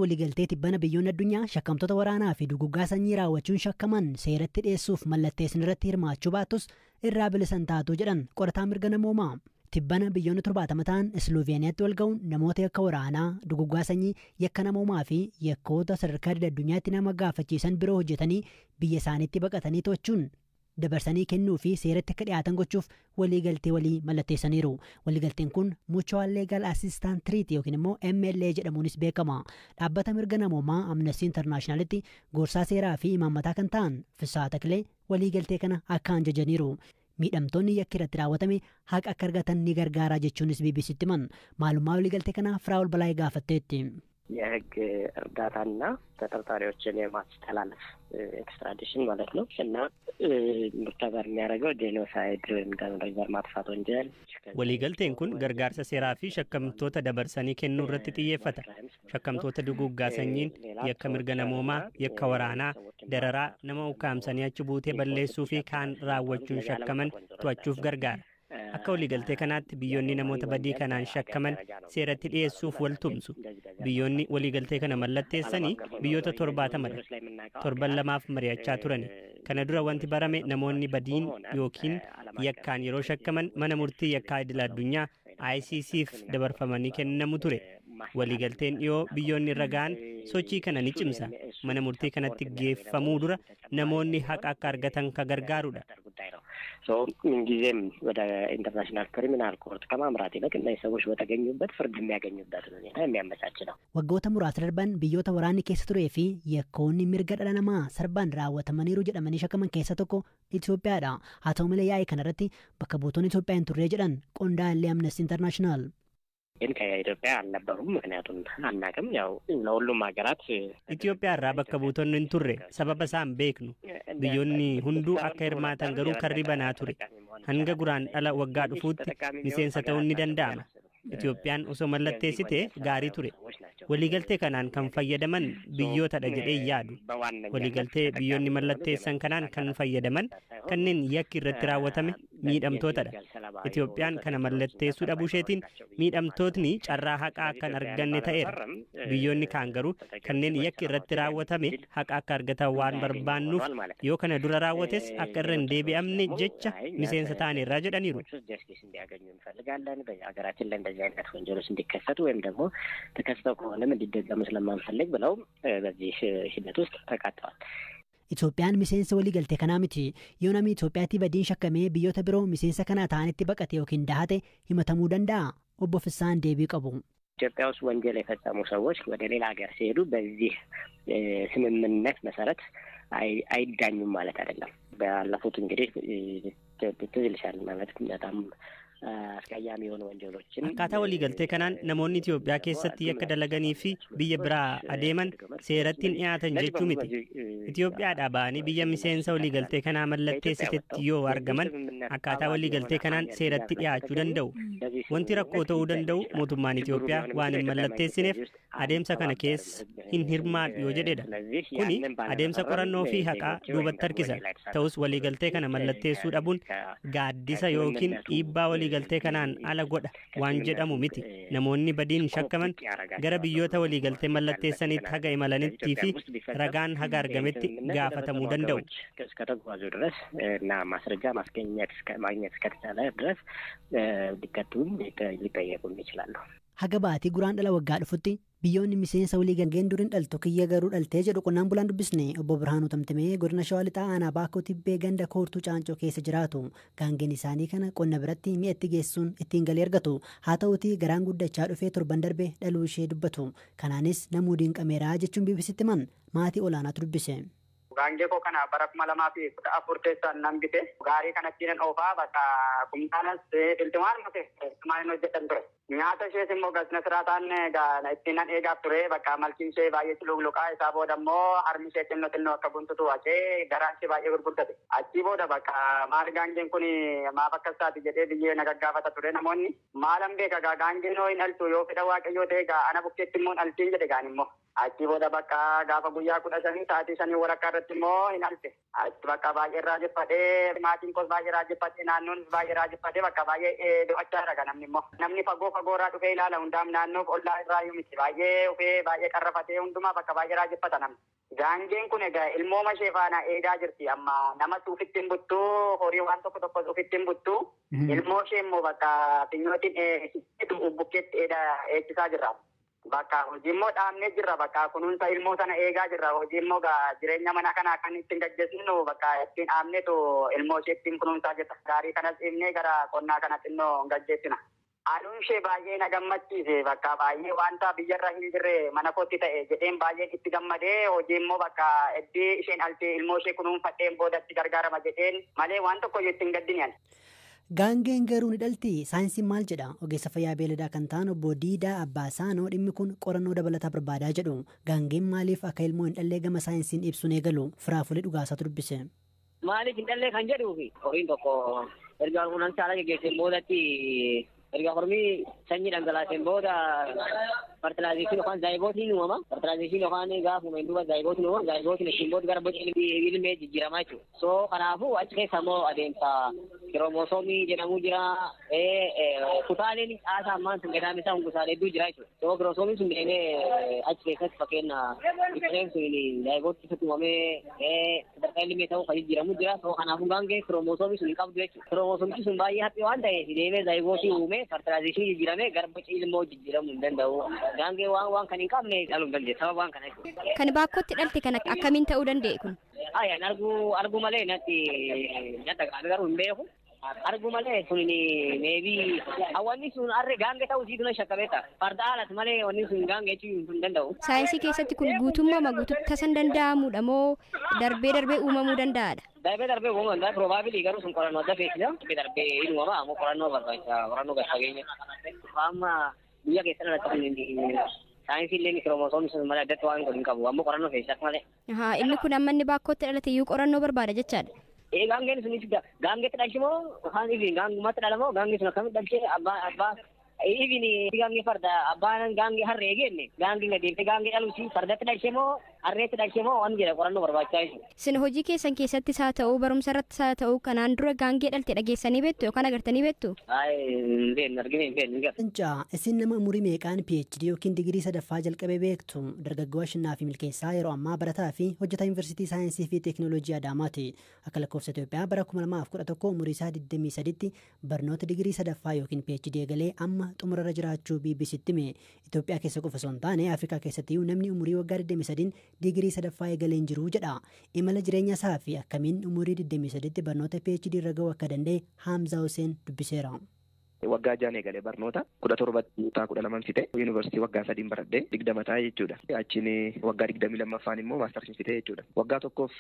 Waliigaltee tibbana biyyoonni addunyaa shakkamtoota waraanaa fi duguggaa sanyii raawwachuun shakkaman seeratti dhiyeessuuf mallatteessan irratti hirmaachuu baattus irraa bilisan taatu jedhan qorataa mirga namoomaa. Tibbana biyyoonni 70 ta'an Islooveniyaatti wal ga'uun namoota yakka waraanaa, duguggaa sanyii, yakka namoomaa fi yakkoota sadarkaa addunyaatti nama gaafachiisan biroo hojjetanii biyya isaaniitti baqatanii to'achuun dabarsanii kennuu fi seeratti akka dhiyaatan gochuuf waliigaltee walii mallatteessaniiru. Waliigalteen kun Mutual Legal Assistance Treaty yookiin immoo MLA jedhamuunis beekama. Dhaabbata mirga namoomaa Amnesty Internationalitti gorsaa seeraa fi imaammataa kan ta'an Fissaa Takilee waliigaltee kana akkaan jajaniiru. Miidhamtoonni yakki irratti raawwatame haqa akka argatan ni gargaara jechuunis BBCtti himan. Maalummaa waliigaltee kanaa Firaa'ol Balaayee gaafatteetti. የህግ እርዳታና ተጠርጣሪዎችን የማስተላለፍ ኤክስትራዲሽን ማለት ነው እና ተበር የሚያደርገው ጄኖሳይድ ወይም ደግሞ ዘር ማጥፋት ወንጀል። Waliigalteen kun gargaarsa seeraa fi shakkamtoota dabarsanii kennuu irratti xiyyeeffata. Shakkamtoota duguggaa sanyiin, yakka mirga namoomaa, yakka waraanaa, dararaa, nama ukkaamsanii achi buutee balleessuu fi kaan raawwachuun shakkaman to'achuuf gargaara. Akka waliigaltee kanaatti biyyoonni namoota badii kanaan shakkaman seeratti dhiyeessuuf wal tumsu. Biyyoonni waliigaltee kana mallatteessanii biyyoota 70dha. Torban lamaaf mari'achaa turani. Kana dura wanti barame namoonni badiin yookiin yakkaan yeroo shakkaman mana murtii yakkaa idil addunyaa ICCf dabarfamanii kennamu ture. Waliigalteen dhiyoo biyyoonni irra ga'an sochii kana ni cimsa. Mana murtii kanatti geeffamuu dura namoonni haqa akka argatan ka gargaarudha. ምንጊዜም ወደ ኢንተርናሽናል ክሪሚናል ኮርት ከማምራት ይልቅ እነዚህ ሰዎች በተገኙበት ፍርድ የሚያገኙበትን ሁኔታ የሚያመቻች ነው። Waggoota muraasa darban biyyoota waraanni keessa turee fi yakkoonni mirga dhala namaa sarban raawwatamaniiru jedhamanii shakkaman keessa tokko Itoophiyaadha. Haa ta'u malee, yaa'ii kanarratti bakka buutonni Itoophiyaa hin turree jedhan qondaalli Amnesty International. ግን ከኢትዮጵያ አልነበሩም። ምክንያቱም አናውቅም። ያው ለሁሉም ሀገራት Itoophiyaa irraa bakka buutonni hin turre, sababa isaa hin beeknu. Biyyoonni hunduu akka hirmaatan garuu karri banaa ture. Hanga Guraandhala waggaa dhufuutti miseensa ta'uun ni danda'ama. Itoophiyaan osoo mallatteessite gaarii ture. Waliigaltee kanaan kan fayyadaman biyyootadha jedhee yaadu. Waliigaltee biyyoonni mallatteessan kanaan kan fayyadaman kanneen yakki irratti raawwatame miidhamtootadha. Itoophiyaan kana mallatteessuu dhabuu isheetiin miidhamtootni carraa haqaa akka hin arganne ta'eera. Biyyoonni kaan garuu kanneen yakki irratti raawwatame haqa akka argatan waan barbaannuuf, yoo kana dura raawwates akka irra hin deebi'amne jecha miseensa ta'aneerraa jedhaniiru. ጀስቲስ እንዲያገኙ እንፈልጋለን። በሀገራችን ላይ እንደዚህ አይነት ወንጀሎች እንዲከሰቱ ወይም ደግሞ ተከስተው ከሆነም እንዲደገሙ ስለማንፈልግ ብለው በዚህ ሂደት ውስጥ ተካተዋል። Itoophiyaan miseensa waliigaltee kanaa miti. Yoo namni Itoophiyaatti badiin shakkamee biyyoota biroo miseensa kanaa ta'anitti baqate yookiin dahate himatamuu danda'a? Obbo Fissaan deebii qabu. ኢትዮጵያ ውስጥ ወንጀል የፈጸሙ ሰዎች ወደ ሌላ ሀገር ሲሄዱ በዚህ ስምምነት መሰረት አይዳኙም ማለት አይደለም። ባለፉት እንግዲህ ትዝ ይልሻል ማለት በጣም አስቀያሚ የሆኑ ወንጀሎችን Akkaataa waliigaltee kanaan namoonni Itoophiyaa keessatti yakka dalaganii fi biyya biraa adeeman seeratti hin dhiyaatan jechuu miti. Itoophiyaadhaa ba'anii biyya miseensa waliigaltee kanaa mallatteessitetti yoo argaman akkaataa waliigaltee kanaan seeratti dhiyaachuu danda'u. Wanti rakkoo ta'uu danda'u mootummaan Itoophiyaa waan hin mallatteessineef adeemsa kana keessa hin hirmaadhu yoo jedhedha. Kuni adeemsa qorannoo fi haqaa duubatti harkisa. Ta'us, waliigaltee kana mallatteessuu dhabuun gaaddisa yookiin dhiibbaa waliigaltee kanaan ala godha waan jedhamu miti. Namoonni badiin shakkaman gara biyyoota waliigaltee mallatteessanitti haga imalanittii fi ragaan haga argametti gaafatamuu danda'u. እስከተጓዙ ድረስ እና ማስረጃ ማስገኘት ማግኘት እስከተቻለ ድረስ ሊቀጡም ሊጠየቁም ይችላሉ። Haga baatii Guraandhala waggaa dhufutti biyyoonni miseensa walii galgeen duriin dhaltu kiyya garuu dhaltee jedhu qonnaan bulaan dubbisne. Obbo Birhaanuu Tamtimee godina Shawaa Lixaa aanaa Baakoo Tibbee ganda Koortuu Caancoo keessa jiraatu. Gaangeen isaanii kana qonna biratti mi'a itti geessuun ittiin galii argatu. Haa ta'uutii, garaan guddachaa dhufee torban darbe dhaluu ishee dubbatu. Kanaanis namuu dinqameeraa jechuun BBCtti himan. Maatii olaanaatu dubbise. Gaangee koo kana bara 2014 keessa nan bite. Gaarii kanatti nan oofaa, bakka kumtaanas filtimaan maalin hojjetan ture. Nyaata ishees immoo gasna siraataan ittiin nan eegaaf ture. Bakka malkiin ishee baay'ee cululuqaa isaa booda immoo harmi ishee xinnoo xinnoo akka guntutu hacee garaan ishee baay'ee gurguddate. Achii booda bakka maal gaangeen kun maaf akkas taati jedhee biyyee na gaggaafata ture namoonni. Maalan beeka gaa, gaangeen hoo hin dhaltu, yoo fedha Waaqayyoo ta'e gaa ana bukkeetti immoo dhaltiin jedhe gaan immoo. Achi booda bakka gaafa guyyaa 15 sa'aatii 5 walakkaa irratti immoo hin halte. Achi bakka baay'ee raajeffadhee maatiin koos baay'ee raajeffadhee naannoonis baay'ee raajeffadhee bakka baay'ee do'achaa jira namni immoo. Namni fagoo fagoo irraa dhufee ilaala hundaam naannoof ollaa irraa iyyuu miti baay'ee dhufee baay'ee qarrafatee hundumaa bakka baay'ee raajeffata namni. Gaangeen kun egaa ilmooma ishee faana eedaa jirti amma nama ofitti hin buttuu horii waan tokko tokko ofitti hin buttuu ilmoo ishee immoo bakka finyootiin bukkeetti eechisaa jirra. Bakka hojii immoo dhaabnee jirra bakka kunuunsa ilmoo sana eegaa jirra hojii immoo jireenya mana kanaa kan ittiin gaggeessinu bakka ittiin dhaabneetu ilmoo ishee ittiin kunuunsaa jirra. Gaarii kanas dhiibnee gara qonnaa kanatti immoo gaggeessina. Aduun ishee baay'ee na gammachiise bakka baay'ee wanta biyyarra hin jirre mana kootti ta'e jedheen baay'een itti gammadee hojii immoo bakka iddoo isheen altee ilmoo ishee kunuunfadheen boodatti gargaarama jedheen malee waan tokko ittiin gaddini. Gaangeen garuu ni dhalti. Saayinsiin maal jedha? Ogeessa fayyaa beeladaa kan ta'an obbo Diidaa Abbaasaanoo dhimmi kun qorannoo dabalataa barbaadaa jedhu. Gaangeen maaliif akka ilmoo hin dhallee gama saayinsiin ibsuun eegalu? Firaafulee Dhugaasaatu dubbise. Maaliif hin dhallee kan jedhuufi horiin tokko erga kunuunsa haala geggeesseen boodatti erga hormii sanyii dhangalaaseen booda fertilaayizeeshinii yookaan zaayigootiin uumama. Fertilaayizeeshinii yookaan gaafa uumeen duuba zaayigootiin uumama. Zaayigootiin ittiin booda gara boca ilmee jijjiiramaa jechuudha. So kanaafuu achi keessa immoo adeemsa kiroomosoomii jedhamu jira. Kutaaleen caasaa ammaan sun gadaamii isaa kutaalee hedduu jira jechuudha. So kiroomoosoomiin sun deemee achi keessatti fakkeenya biqileen sun zaayigootii keessatti uumamee sadarkaa ilmee ta'uu kan jijjiiramu jira. So kanaafuu gaangee kiroomosoomii sun hin qabdu jechuudha. Kiroomosoomii sun baay'ee haphii waan ta'eef deemee zaayigootii uumee fertilaayizeeshinii jijjiiramee gara boca ilmoo jijjiiramuu hin danda'u. Gaangee waan kan hin qabne dhaluu hin danda'e sababa waan kana jechuudha. Kan baakkootti dhalte kana akkamiin ta'uu danda'e kun? Ayaan arguu malee natti dhaga'ame garuu hin beeku. Arguu malee sun meebii wanni sun arre gaangee ta'uu isiitu na shakkameeta. Farda haalas malee wanni sun gaangee jechuu hin danda'u. Saayinsii keessatti kun guutummaa guutuutti tasan danda'amudha moo darbee darbee uumamuu danda'aadha? Darbee darbee uumamuu danda'a probabilii garuu sun qorannoo adda feesisa. Darbee darbee hin uumama ammoo qorannoo barbaachisa qorannoo gad fageenya. Amma biyya keessatti dhalate saayinsii illee kiroomosoomii sun malee addatti waan godhin qabu ammoo qorannoo feesisa malee. Inni kun amma inni baakkootti dhalate iyyuu qorannoo barbaada jechaadha. Gaangeen sun gaangeetti dhalchi moo yookaan ifin gaangummaatti dhala moo gaangeen sun akkamitti dhalchee abbaa ifin gaangee farda abbaan gaangee harree geenne gaangeen gadeemtee gaangee dhaluusi fardatti dhalchee moo harreetti dhalchee moo waan jedha qorannoo barbaachisaa jechuudha. Isin hojii keessan keessattis haa ta'u barumsa irrattis haa ta'u kanaan dura gaangee dhalte dhageessanii beektu yookaan agartanii beektu? Hin beeknu argine hin beeknu. Leencaa isin nama umurii meeqaan PhD yookiin digirii sadaffaa jalqabee beektu dargaggoo Ashinnaa fi Milkeessaa yeroo ammaa barataa fi hojjetaa Yuunivarsiitii Saayinsii fi Teekinooloojii Adaamaati. Akka lakkoofsa Itoophiyaa bara 2011 umurii isaa 23tti barnoota digirii sadaffaa yookiin PhD eegalee amma xumurarra jiraachuu BBCtti hime. Itoophiyaa keessa qofa osoo hin taane Afrikaa keessatti namni umurii waggaa 23 digirii sadaffaa eegalee hin jiru jedha. Imala jireenya isaa fi akkamiin umurii 23tti barnoota PhD irra ga'uu akka danda'e Hamzaa Hussein dubbiseera. Waggaa 6 eegalee barnoota 17 kutaa 12 fite yuunivarsiitii waggaa 3 baradhee 20 ta'a jechuudha. Achiin waggaa 22ffaan immoo maastarsiin fite jechuudha. Waggaa tokkoof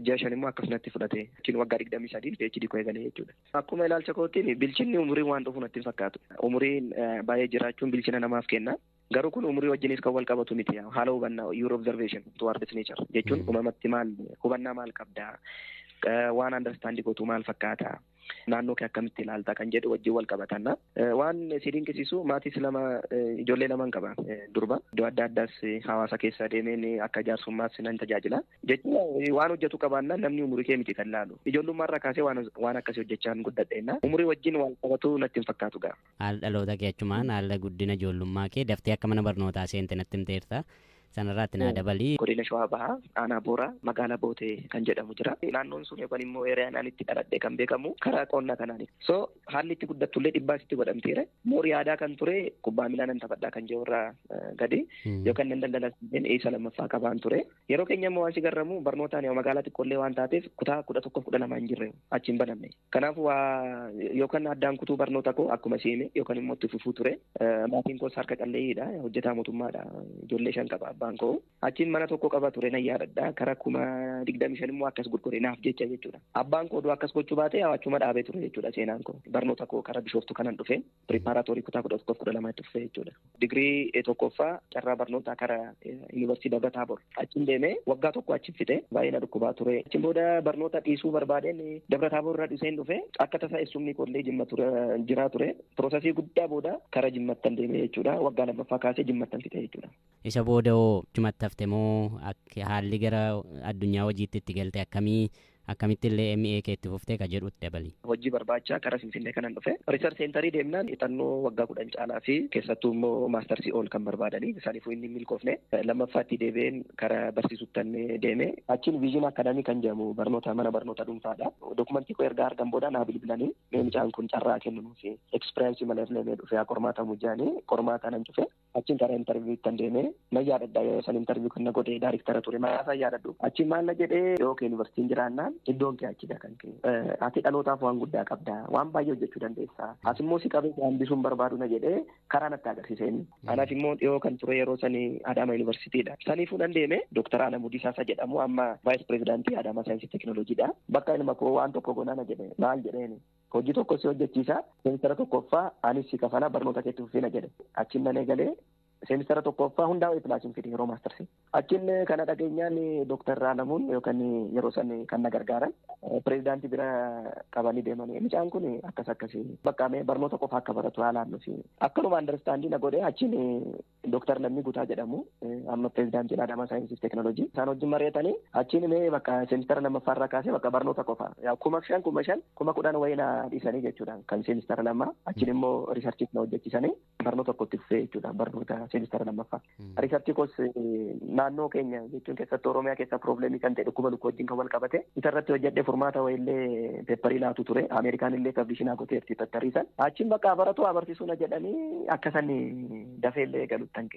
ji'a 5 immoo akkasumatti fudhate. Achiin waggaa 23 PhD koo eegalee jechuudha. Akkuma ilaalcha kootiin bilchinni umuriin waan dhufu natti hin fakkaatu. Umuriin baay'ee jiraachuun bilchina namaaf kenna. Garuu kun umurii wajjinis kan wal qabatu miti. Haala hubannaa your observation towards nature jechuun uumamatti maal hubannaa maal qabdaa? Waan understand gootu maal fakkaata? Naannoo kee akkamitti ilaalta kan jedhu wajjin wal qabatanna. Waan si dinqisiisu maatis lama ijoollee lamaan qaba durba. Iddoo adda addaas hawaasa keessa deemeen akka jaarsummaas nan tajaajila. Jechuun waan hojjetu qabaannaan namni umurii kee miti kan laalu. Ijoollummaarraa kaasee waan akkasii hojjechaa hin guddadheenna. Umurii wajjin wal qabatu natti hin fakkaatu gaa. Haala dhaloota kee achumaan haala guddina ijoollummaa kee daftee akka mana barnootaa seente natti himteerta. Sanarraatti naa dabalii. Godina Shawaa Bahaa, Aanaa Booraa, magaalaa Bootee kan jedhamu jira. Naannoon sun yookaan immoo eeriyaan ani itti dhaladhe kan beekamu karaa qonnaa kanaani. So haalli itti guddattullee dhibbaa sitti godhamteera. Moorii aadaa kan ture kubbaa miilaa nan taphadhaa kan jiru irraa gadi yookaan nan daldala eessa lammaffaa qabaan ture. Yeroo keenya immoo waan si garramu barnootaan magaalaa xiqqoollee waan taateef kutaa 11 12 hin jirre achi hin banamne. Kanaaf waa yookaan addaan kutuu barnoota koo akkuma siime yookaan immoo itti fufuu ture. Maatiin koos harka qalleeyyiidha hojjetaa mootummaadha ijoollee 5 qaba. Baankoo Achiin mana tokko qaba ture nan yaadadha. Kara 25,000 immoo akkas gurgure naaf jecha jechuudha. Abbaan koo akkas gochuu baate achuma dhaabee ture jechuudha seenaan koo. Barnoota koo kara Bishooftuu kanan dhufe preparatory kutaa 11 12 itti dhufe jechuudha. Digirii tokkoffaa carraa barnootaa kara Yuunivarsiitii Dabra Taabor. Achiin deemee waggaa tokko achi fixe baay'ee na dhukkubaa ture. Achiin booda barnoota dhiisuu barbaadeen Dabra Taabor irraa dhufeen dhufe akka tasaa eessumni koollee Jimma ture jiraa ture. Piroosesii guddaa booda kara Jimmattan deemee jechuudha. Waggaa lammaffaa kaasee Jimmattan fixe jechuudha. Isa booda hoo Jimmatti hafte moo haalli gara addunyaa hojiitti itti galte akkamii akkamitti illee MA kee itti fuftee ka jedhutti dabali. Hojii barbaacha kara Finfinnee kanan dhufe. Research centerii deemnaan hixannoo waggaa 10 caalaa fi keessattuu immoo maastarsii ol kan barbaadanii isaaniifuu inni milkoofne. Lammaffaatti deebi'een kara barsiisuttan deeme. Achiin Vision Academy kan jedhamu barnoota mana barnoota dhuunfaadha. Dokumentii koo erga argan booda naa bilbilanii mee mucaan kun carraa kennuuf eksperiyansii malee mee dhufee haa qormaatamu jedhanii qormaata nan cufe. Achiin kara intarviiwuuttan deeme. Nan yaadadha yeroo san intarviiyuu kan na godhe daariktara ture maqaa yaadadhu. Achiin maal na jedhee yoo kee yuunivarsiitiin jiraannaan iddoon kee achidha kan kee. Ati dhalootaaf waan guddaa qabda. Waan baay'ee hojjechuu dandeessa. As immoo si qabee hambisuun barbaadu na jedhee karaa natti agarsiise inni. Anaaf immoo dhiyoo kan ture yeroo sanii Adaama Yuunivarsiitiidha. Saniifuu nan deeme Dooktar Alamuu Disaasa jedhamu amma vaayis pireezidaantii Adaamaa Saayinsii Teekinooloojiidha. Bakka ilma koo waan tokko goonaa na jedhe maal jedheeni. Hojii tokko si hojjechiisa. Seemistara tokkoffaa anis si kafalaa barnoota keetti fufii na jedhe. Achiin nan eegalee seemistara tokkoffaa hundaa'u pilaasiin fide yeroo maastarsi. Achiin kana dhageenyaan Dooktar Alamuun yookaan yeroo san kan na gargaaran pireezidaantii bira qabanii deemanii mucaan kun akkas akkasii bakka mee barnoota qofa akka baratu haalaan nuti akkanuma andarstaandii na godhe achiin Dooktar Lammii Guutaa jedhamu amma pireezidaantiin Adaamaa Saayinsii fi Teekinooloojii isaan wajjin mari'atanii achiin mee bakka seemistara lammaffaarraa kaasee bakka barnoota qofa 5,000 5,000 10,000 wayii na dhiisanii jechuudha kan seemistara lammaa achiin immoo riisarchiif na hojjechiisanii barnoota tokkotti fufee jechuudha barnoota seemistara lammaffaa. Riisarchii koos naannoo keenya jechuun keessattuu Oromiyaa keessa piroobileemii kan ta'e dhukkuba lukkuu wajjin kan wal qabate isarratti hojjedhee furmaata wayiillee peepparii laatu ture Ameerikaan illee pablishii gooteerti peepparii san achiin bakka baratu abarsiisuu na jedhanii akka san dafee illee galuttan.